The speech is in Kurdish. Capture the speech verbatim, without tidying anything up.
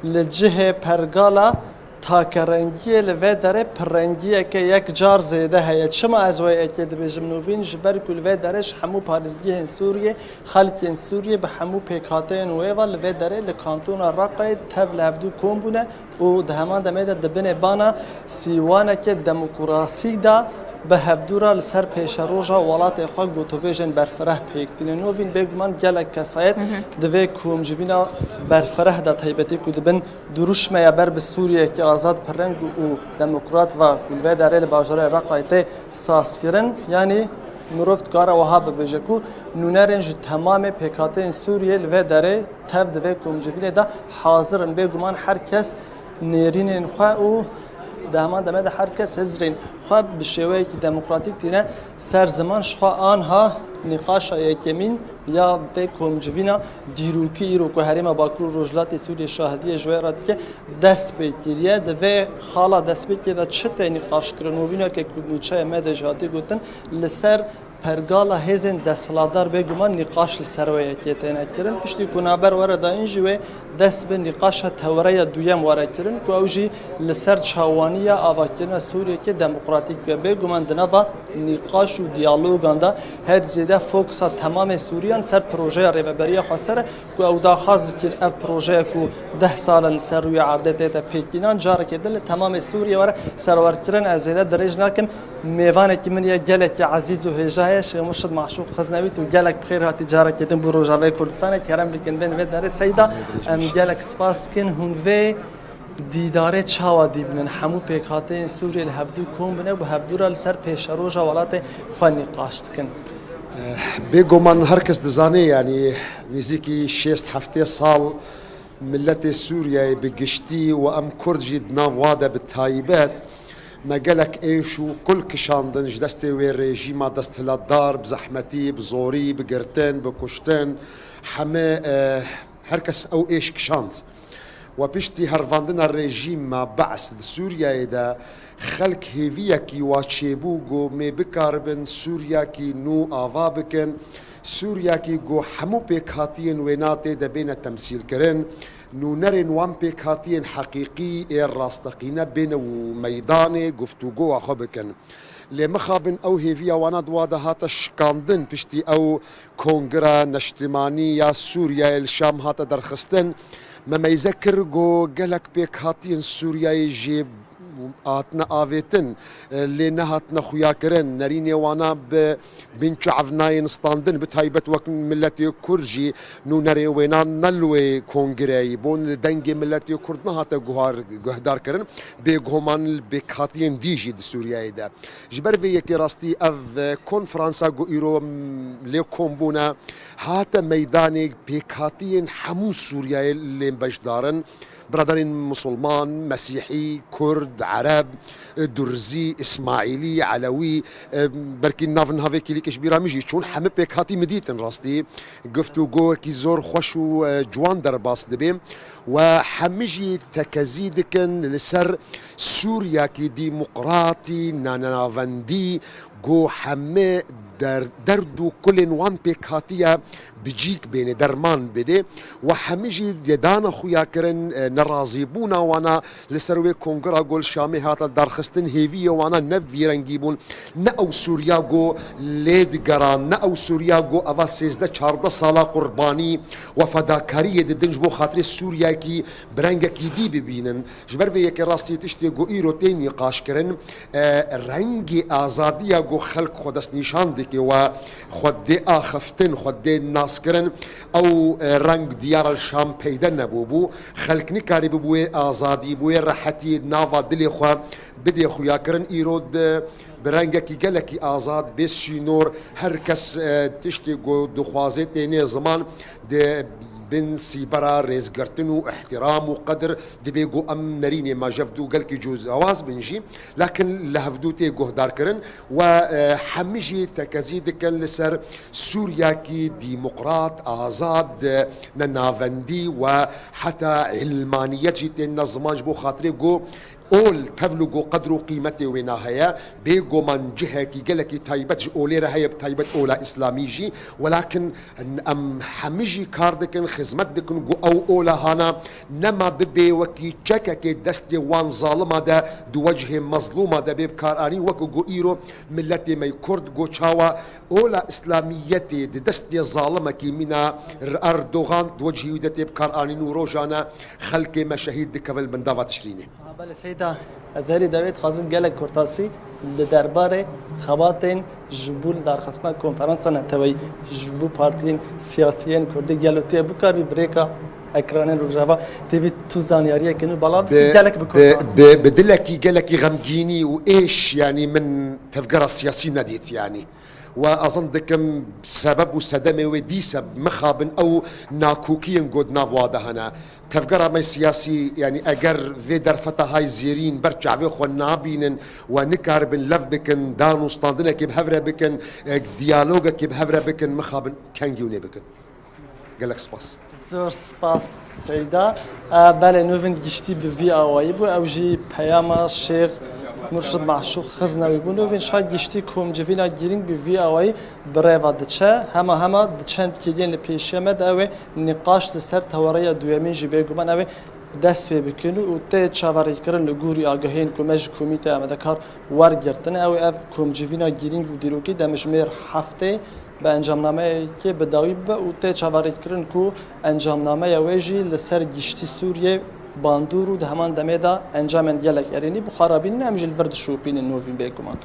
Li cihê pergala takerengiyê li vê derê pirrengiyeke yek car zêde heye. Çima ez wê yekê dibêjim? Nûvîn ji ber ku li vê derê ji hemû parêzgehên Sûriyê, xelkên Sûriyê bi hemû pêkhateyên wê ve li vê derê li kantona Reqayê tev li hevdû kom bûne û di heman demê de di binê bana sîwaneke demokrasî de bi hevdû re li ser pêşeroja welatê xwe gotûbêjên berfireh pêk tînin. Nûvîn bêguman gelek kesayet Hı hı. di vê komcivîna berfireh de taybetî ku dibin duruşmeya ber bi Sûriyeyeke azad, pirreng û demokrat ve ku li vê derê li bajarê Reqayê tê sazkirin, yanî mirov dikare wiha bibêje ku nûnerên ji temamê pêkhateyên Sûriyê li vê derê tev di vê komcivînê de hazir in. Bêguman her kes nêrînên xwe û di heman demê de her kes hizrên xwe bi şêweyekî demokratîk tîne ser ziman. Ji xwe anha nîqaşa yekemîn ya vê komcivîna dîrokî îro ku Herêma Bakur û Rojhilatê Sûriyê şahidiyê ji wê re dike, dest pê kiriye. Di vê xala destpêkê de çi tê nîqaşkirin? Nûvîneke ku nûçeya me de jî hatiye gotin, li ser pergala hêzên desthilatdar bêguman nîqaş li ser wê yekê têne kirin. Piştî ku navber were dayîn jî wê dest bi nîqaşa teoreya duyem were kirin ku ew jî li ser çawaniya avakirina Sûriyeke demokratîk be. Bêguman di nava nîqaş û diyalogan de her zêde foksa temamê Sûriyan ser projeya Rêveberiya Xweser e ku ew daxwaz dikin ev projeya ku deh sal in li ser rûyê erdê tête pêkînan, carekê din li temamê Sûriyê were serwerkirin. Ez zêde dirêj nakim. Mêvanekî min ye gelekî ezîz û hêja ye, Şêx Murşid Maşûq Xiznewî, tu gelek bi xêr hatî carekê din bo Rojavayê Kurdistanê. Kerem bikin bên vê derê Seyda. Em gelek spas dikin. Hûn vê dîdarê çawa dîbînin? Hemû pêkhateyên Sûriyê li hevdû kom bûne û hevdû re li ser pêşeroja welatê xwe nîqaş dikin. Bêguman her kes dizane, yanî nêzîkî şêst heftê sal miletê Sûriyeyê bi giştî û em Kurd jî di nav wa de bi taybet, me gelek êş û kul kişandin ji destê wê rejîma desthilatdar, bi zehmetî, bi zorî, bi girtin, bi kuştin, heme, e, her kes ew êş kişand. We piştî hervandina rejîma Be's di Sûriyeyê de xelk hêviyekî wa çêbû ku mê bikaribin Sûriyekî nû ava bikin, Sûriyekî ku hemû pêkhatiyên wêna tê de bêne temsîlkirin, nûnerên wan pêkhatiyên heqîqî ê rasteqîne bêne û meydanê guftûgoya xwe bikin. Lê mixabin ew hêviya wana di wa de hate şikandin, piştî ew Kongira Neştimanî ya Sûriyeyê li Şam hate derxistin, me meyze kir ku gelek pêkhatiyên Sûriyeyê jî hatine avêtin, lê nehatine xuyakirin. Nerînê wana bi bin çav nayên standin, bi taybet wek miletê Kurd jî nûnerê wênan ne li wê kongireyê bûn, li dengê miletê Kurd nehate guhar-, guhdar kirin, bêguman li pêkhatiyên dî jî di Sûriyeyê de. Ji ber vê yekê rastî ev, e, konferansa ku îro, m, lê kom bûne, hate meydanê pêkhatiyên hemû Sûriyeyê lê beşdar in. Biraderên Musulman, Mesîhî, Kurd, Ereb, e, Durzî, Îsmaîlî, Elewî, e, belkî nav niha vê kîlîkê ji bîra min jî çûn, hemî pêkhatî min dîtin rastî. Guftûgoyekî zor xweş û, e, ciwan derbas dibe. We hemî jî tekezî dikin li ser Sûriyekî demokratî, nanavendî, ku hemî der-, derd û kulên wan pêkhatiye bi cîk bêne, derman bide. We hemî jî dana xuya kirin, e, nerazîbûna wana li ser wê kongira ku li Şamê hate darxistin, hêviyê wana ne vî rengî bûn, ne ew Sûriya ku lê digeran, ne ew Sûriya ku eva sêzdeh çardeh sala qurbanî û fedakariyê didin ji bo xatirê Sûriyekî bi rengekî dî bibînin. Ji ber vê yekê rastî tiştê ku îro tê nîqaşkirin, e, rengê azadiya ku xelk xwe destnîşan dike we xwe dê axiftin, xwe dê naskirin, ew, e, reng diyara li Şam peyde nebûbû. Xelk nikarîbû bi wê azadî, bi wê rehetiyê nava dilê xwe bidê xuyakirin. Îro di, bi rengekî gelekî azad, bê sînor, her kes, e, tiştê ku dixwaze têne ziman, di bin sîbera rêzgirtin û îhtîram û qedir dibe ku em nerînê me ji hevdû gelkî cûzawaz bin jî, lakin li hevdû tê guhdarkirin we, e, hemî jî tekezî dikin li ser Sûriyekî demokrat, azad, e, nenavendî we heta ilmaniyet jî têne ziman ji bo xatirê ku Ol tevl û go qedr û qîmetê wêna heye, bêguman cihekî gelekî taybet ji olê re heye, bi taybet ola îslamî jî. Welakin em hemî jî kar dikin, xizmet dikin ku ew ola hana nema bibê wekî çekekê destê wan zalima de, di wecihê mezlûma de bê bikaranîn, wekî ku îro miletê me yê Kurd ku çawa ola îslamiyetê di destê zalimekî mîna Erdogan di wecihî wî de tê bikaranîn û rojane xelkê me şehîd dikevin li bendava tişrînê. Ha, belê Seyda, ez herî dawê dixwazim gelek kurtasî li derbarê xebatên ji bo li darxistina konferansa neteweyî ji bo partiyên siyasî yên kurdî gelo tu yê bikaribî bi rêka ekranên Rojava T V tu zanyariyekê nû belav bikî, gelek bi kurtasî. Bi, bi dilekî gelekî xemgînî û êş, yanî min tevgera siyasî nedît yanî. We ezin dikim sebeb û sedemê wê dîse mixabin ew nakokiyên ku di nav wa de hene. Tevgera me siyasî, yanî eger vê derfeta hay zêrîn ber çavê xwe nabînin, we nikaribin lev bikin, dan û standinekê bi hev re bikin, e, diyalogekê bi hev re bikin, mixabin kengî û nê bikin. Gelek spas. Zor spas Seyda. E, belê, nûvên giştî bi vî awayî bû. Ew jî peyama Şêx Murşid Maşûq xizna wî bû. Nûvên şa giştî komcivîna girîng bi vî awayî bi rê ve diçe. Hema hema di çend kêliyên li pêşiya me de ew ê nîqaş li ser tewareya duyemîn jî bêguman ew ê dest pê bikin û tê çaverêkirin li gorî agahiyên ku me ji komîteya me de kar wergirtine. Ew ê ev komcivîna girîng û dîrokî demjimêr heftê bi encamnameyekê bi dawî bibe û tê çaverêkirin ku encamnameya wê jî li ser giştî Sûriyê bandor û di heman demê de encamên gelek erênî bi xwe re bînin, em jî li vir dişopînin nûvîn bêguman.